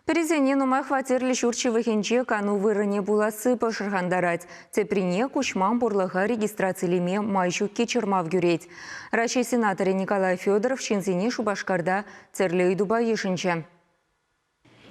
Пӗрисене нумай хваттерлӗ ҫурт ҫывӑхӗнче кану вырӑнӗ пуласси пӑшӑрхантарать. Теприне куҫман пурлӑха регистрацилеме май ҫукки чӑрмав кӳрет. Раҫҫей сенаторӗ Николай Федоров ҫынсене Шупашкарта тӗрлӗ ыйтупа йышӑнчӗ.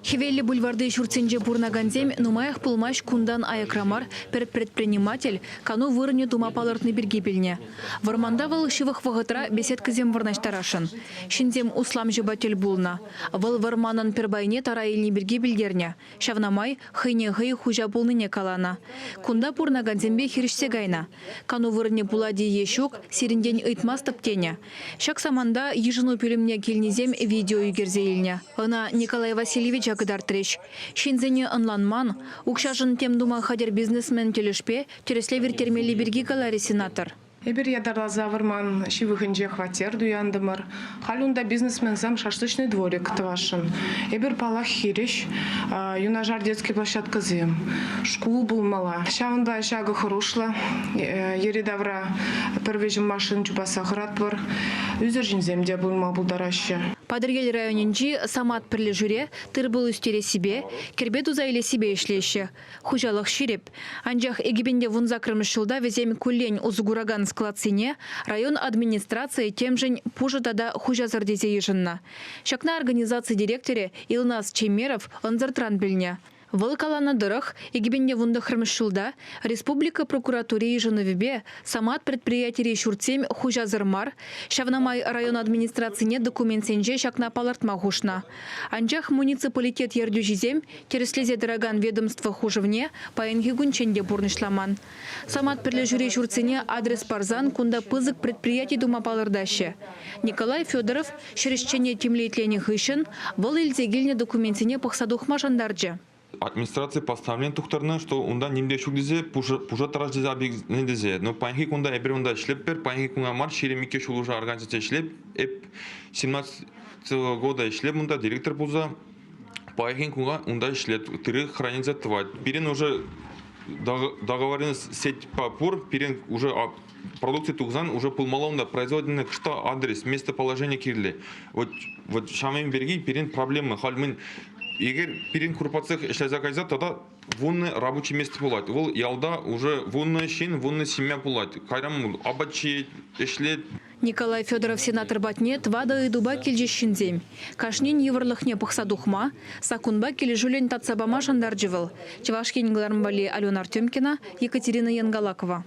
Хӗвеллӗ бульварти ҫуртсенче пурӑнакансем нумаях пулмасть кунтан аякра мар пӗр предприниматель кану вырӑнӗ тума палӑртни пирки пӗлнӗ. Вӑрманта вӑл ҫывӑх вӑхӑтра беседкӑсем вырнаҫтарасшӑн. Ҫынсем усламҫӑпа тӗл пулнӑ. Вӑл вӑрманӑн пӗр пайне тара илни пирки пӗлтернӗ. Ҫавна май хӑйне хӑй хуҫа пулнине каланӑ. Кунта пурӑнакансемпе хирӗҫсе кайнӑ. Кану вырӑнӗ пулать-и е ҫук, сирӗнтен ыйтмастӑп тенӗ. Ҫак саманта йышӑну пӳлӗмне килнисем видео ӳкерсе илнӗ. Ӑна Николай Васильевича кӑтартрӗҫ. Ҫынсене ӑнланман, укҫашӑн тем тума хатӗр бизнесмен тӗлӗшпе тӗрӗслев ирттермелли пирки каларӗ сенатор. Эпир ятарласа вӑрман ҫывӑхӗнче хваттер туянтӑмӑр. Халь унта бизнесменсем шашлычный дворик тӑвасшӑн. Эпир, паллах, хирӗҫ. Юнашар детский площадкӑсем, шкул пулмалла. Ҫавӑнпа ҫакӑ хӑрушлӑ. Йӗри-тавра пӗр вӗҫӗм машин чупасса хӑратпӑр. Ӳсӗр ҫынсем те пулма пултараҫҫӗ. Патӑрьел районӗнчи Самат пӗрлешӳре тыр-пул ӳстерессипе, кӗрпе туса илессипе ӗҫлеҫҫӗ. Хуҫалӑх ҫирӗп. Анчах 2018-мӗш ҫулта вӗсем куллен усӑ куракан складсене район администрацийӗ темшӗн пушӑ тата хуҫасӑр тесе йышӑннӑ. Ҫакна организаци директорӗ Илназ Чемеров ӑнсӑртран пӗлнӗ. Вӑл каланӑ тӑрӑх, 2019-мӗш ҫулта республика прокуратури йышӑнӑвӗпе Самат предприятири ҫуртсем хуҫасӑр мар, ҫавна май район администрацине документсенче ҫакна палӑртма хушнӑ. Анчах муниципалитет ертӳҫисем Тӗрӗслесе тӑракан ведомство хушӑвне паянхи кунччен те пурнӑҫламан. Самат пӗрлешӳри ҫуртсене адрес парсан кунта пысӑк предприяти тума палӑртаҫҫӗ. Николай Федоров ҫӗрӗҫчене тимлӗ итленӗ хыҫҫӑн вӑл илсе килнӗ документсене пӑхса тухма шантарчӗ. Администраци постановлени тухтарнӑ, что унта нимте ҫук тесе, пушӑ тӑрас тесе объяснени тесе. Но паянхи кунта эпир унта ӗҫлеппӗр, паянхи куна мар, 22 ҫул уже организаци ӗҫлеп. Эп 17 года ӗҫлеп унта директор пулса. Паянхи куна унта ӗҫлет, тырӑ храниться тӑвать. Пирӗн уже договоренность сеть пур, пирӗн уже продукци тухсан уже пулмалла унта производственный что адрес, местоположение кирлӗ. Вот, вот ҫавӑн пирки пирӗн проблема. Халь мӗн егер пирӗн крупа цех ӗҫлесе кайса тата вуннӑ рабочий место пулать. Вӑл ялта уже вуннӑ ҫын, вуннӑ семья пулать. Кайран апат ҫиет, ӗҫлет. Николай Федоров сенатор патне тӑватӑ ыйтупа килчӗҫ ҫынсем. Кашнин йывӑрлӑхне пӑхса тухма, саккунпа килӗшӳллӗн татса пама шантарчӗ вӑл. Чӑваш Ен кӑларӑм валли Алена Артемкина, Екатерина Янгалакова.